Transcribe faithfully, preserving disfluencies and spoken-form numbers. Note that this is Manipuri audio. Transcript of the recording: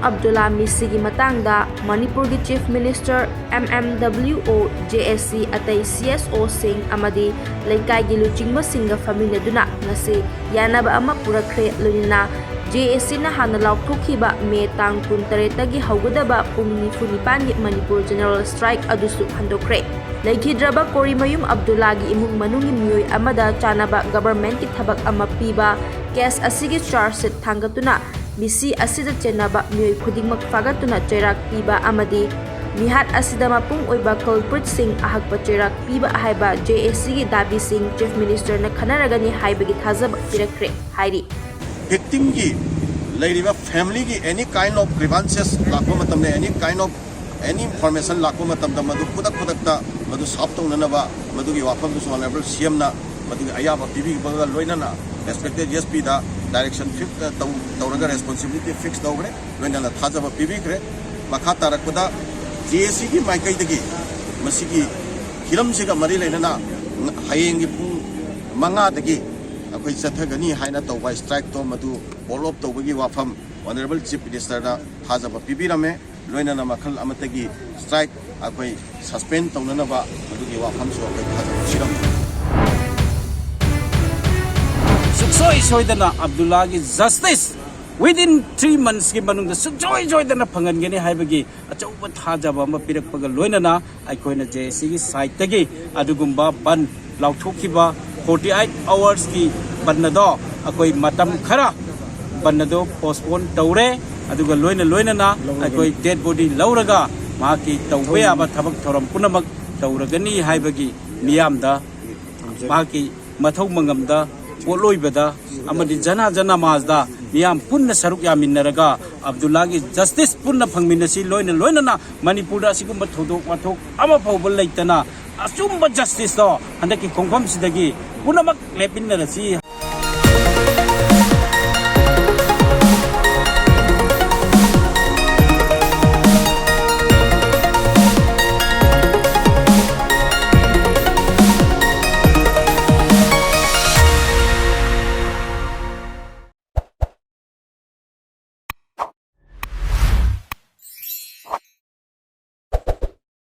ꯑꯕꯗꯨꯜꯂꯥ ꯃꯤꯁꯤꯒꯤ ꯃꯇꯥꯡꯗ ꯃꯅꯤꯄꯨꯔꯒꯤ Chief Minister, M M W O, J A C ꯑꯇꯩ C S O ꯁꯤꯡ ꯑꯃꯗꯤ ꯂꯩꯀꯥꯏꯒꯤ ꯂꯨꯆꯤꯡꯕꯁꯤꯡꯒ ꯐꯝꯃꯤꯟꯅꯗꯨꯅ ꯉꯁꯤ ꯌꯥꯅꯕ ꯑꯃ ꯄꯨꯔꯛꯈ꯭ꯔꯦ꯫ ꯂꯣꯏꯅꯅ J A Cꯅ ꯍꯥꯟꯅ ꯂꯥꯎꯊꯣꯛꯈꯤꯕ ꯃꯦ ꯇꯥꯡ ꯀꯨꯟꯇꯔꯦꯠꯇꯒꯤ ꯍꯧꯒꯗꯕ ꯄꯨꯡ ꯅꯤꯐꯨ ꯅꯤꯄꯥꯟꯒꯤ ꯃꯅꯤꯄꯨꯔ general strike ꯑꯗꯨꯁꯨ ꯍꯟꯗꯣꯛꯈ꯭ꯔꯦ꯫ ꯂꯩꯈꯤꯗ꯭ꯔꯕ ꯀꯣꯔꯤꯃꯌꯨꯝ ꯑꯕꯗꯨꯜꯂꯥꯒꯤ ꯏꯃꯨꯡ ꯃꯅꯨꯡꯒꯤ ꯃꯤꯑꯣꯏ ꯑꯃꯗ ꯆꯥꯅꯕ governmentꯀꯤ ꯊꯕꯛ ꯑꯃ ꯄꯤꯕ case ꯑꯁꯤꯒꯤ charge sheet ꯊꯥꯡꯒꯠꯇꯨꯅ ꯃꯤꯁꯤ ꯑꯁꯤꯗ ꯆꯦꯟꯅꯕ ꯃꯤꯑꯣꯏ ꯈꯨꯗꯤꯡꯃꯛ ꯐꯥꯒꯠꯇꯨꯅ ꯆꯩꯔꯥꯛ ꯄꯤꯕ ꯑꯃꯗꯤ ꯃꯤꯍꯥꯠ ꯑꯁꯤꯗ ꯃꯄꯨꯡ ꯑꯣꯏꯕ culpritꯁꯤꯡ ꯑꯍꯛꯄ ꯆꯩꯔꯥꯛ ꯄꯤꯕ ꯍꯥꯏꯕ J A Cꯒꯤ ꯗꯥꯕꯤꯁꯤꯡ Chief Ministerꯅ ꯈꯟꯅꯔꯒꯅꯤ ꯍꯥꯏꯕꯒꯤ ꯊꯥꯖꯕ ꯄꯤꯔꯛꯈ꯭ꯔꯦ ꯍꯥꯏꯔꯤ꯫ Victimꯒꯤ ꯂꯩꯔꯤꯕ familyꯒꯤ any kind of grievances ꯂꯥꯛꯄ ꯃꯇꯝꯗ, any kind of any information ꯂꯥꯛꯄ ꯃꯇꯝꯗ, ꯃꯗꯨ ꯈꯨꯗꯛ ꯈꯨꯗꯛꯇ ꯃꯗꯨ solve ꯇꯧꯅꯅꯕ ꯃꯗꯨꯒꯤ ꯋꯥꯐꯝꯗꯨꯁꯨ Honourable C Mꯅ ꯃꯗꯨꯒꯤ ꯑꯌꯥꯕ ꯄꯤꯕꯤꯕꯒ ꯂꯣꯏꯅꯅ respected S Pꯗ direction fix ꯇꯧ- ꯇꯧꯔꯒ responsibility fix ꯇꯧꯈ꯭ꯔꯦ꯫ ꯂꯣꯏꯅꯅ ꯊꯥꯖꯕ ꯄꯤꯕꯤꯈ꯭ꯔꯦ꯫ ꯃꯈꯥ ꯇꯥꯔꯛꯄꯗ J A Cꯒꯤ ꯃꯥꯏꯀꯩꯗꯒꯤ ꯃꯁꯤꯒꯤ ꯍꯤꯔꯝꯁꯤꯒ ꯃꯔꯤ ꯂꯩꯅꯅ ꯍꯌꯦꯡꯒꯤ ꯄꯨꯡ ꯃꯉꯥꯗꯒꯤ ꯑꯩꯈꯣꯏ ꯆꯠꯊꯒꯅꯤ ꯍꯥꯏꯅ ꯇꯧꯕ strikeꯇꯣ ꯃꯗꯨ call off ꯇꯧꯕꯒꯤ ꯋꯥꯐꯝ Honourable Chief Ministerꯗ ꯊꯥꯖꯕ ꯄꯤꯕꯤꯔꯝꯃꯦ꯫ ꯂꯣꯏꯅꯅ ꯃꯈꯜ ꯑꯃꯠꯇꯒꯤ strike ꯑꯩꯈꯣꯏ suspend ꯇꯧꯅꯅꯕ ꯃꯗꯨꯒꯤ ꯋꯥꯐꯝꯁꯨ ꯑꯩꯈꯣꯏ ꯊꯥꯖꯕ ꯄꯤꯔꯝꯃꯤ꯫ ꯁꯨꯡꯁꯣꯏ ꯁꯣꯏꯗꯅ ꯑꯕꯗꯨꯜꯂꯥꯒꯤ justice within three monthsꯀꯤ ꯃꯅꯨꯡꯗ ꯁꯨꯡꯁꯣꯏ ꯁꯣꯏꯗꯅ ꯐꯪꯍꯟꯒꯅꯤ ꯍꯥꯏꯕꯒꯤ ꯑꯆꯧꯕ ꯊꯥꯖꯕ ꯑꯃ ꯄꯤꯔꯛꯄꯒ ꯂꯣꯏꯅꯅ ꯑꯩꯈꯣꯏꯅ J A Cꯒꯤ sideꯇꯒꯤ ꯑꯗꯨꯒꯨꯝꯕ ꯕꯟ ꯂꯥꯎꯊꯣꯛꯈꯤꯕ forty eight hoursꯀꯤ ꯕꯟ ꯑꯗꯣ ꯑꯩꯈꯣꯏ ꯃꯇꯝ ꯈꯔ ꯕꯟ ꯑꯗꯣ postpone ꯇꯧꯔꯦ꯫ ꯑꯗꯨꯒ ꯂꯣꯏꯅ ꯂꯣꯏꯅꯅ ꯑꯩꯈꯣꯏ dead body ꯂꯧꯔꯒ ꯃꯍꯥꯛꯀꯤ ꯇꯧꯕ ꯌꯥꯕ ꯊꯕꯛ ꯊꯧꯔꯝ ꯄꯨꯝꯅꯃꯛ ꯇꯧꯔꯒꯅꯤ ꯍꯥꯏꯕꯒꯤ ꯃꯤꯌꯥꯝꯗ ꯃꯍꯥꯛꯀꯤ ꯃꯊꯧ ꯃꯉꯝꯗ ꯄꯣꯠꯂꯣꯏꯕꯗ ꯑꯃꯗꯤ ꯖꯅꯥꯖ ꯅꯃꯥꯖꯗ ꯃꯤꯌꯥꯝ ꯄꯨꯟꯅ ꯁꯔꯨꯛ ꯌꯥꯃꯤꯟꯅꯔꯒ ꯑꯕꯗꯨꯜꯂꯥꯒꯤ justice ꯄꯨꯟꯅ ꯐꯪꯃꯤꯟꯅꯁꯤ꯫ ꯂꯣꯏꯅ ꯂꯣꯏꯅꯅ ꯃꯅꯤꯄꯨꯔꯗ ꯑꯁꯤꯒꯨꯝꯕ ꯊꯧꯗꯣꯛ ꯋꯥꯊꯣꯛ ꯑꯃ ꯐꯥꯎꯕ ꯂꯩꯇꯅ ꯑꯆꯨꯝꯕ justiceꯇꯣ ꯍꯟꯗꯛꯀꯤ ꯈꯣꯡꯐꯝꯁꯤꯗꯒꯤ ꯄꯨꯝꯅꯃꯛ ꯂꯦꯞꯃꯤꯟꯅꯔꯁꯤ꯫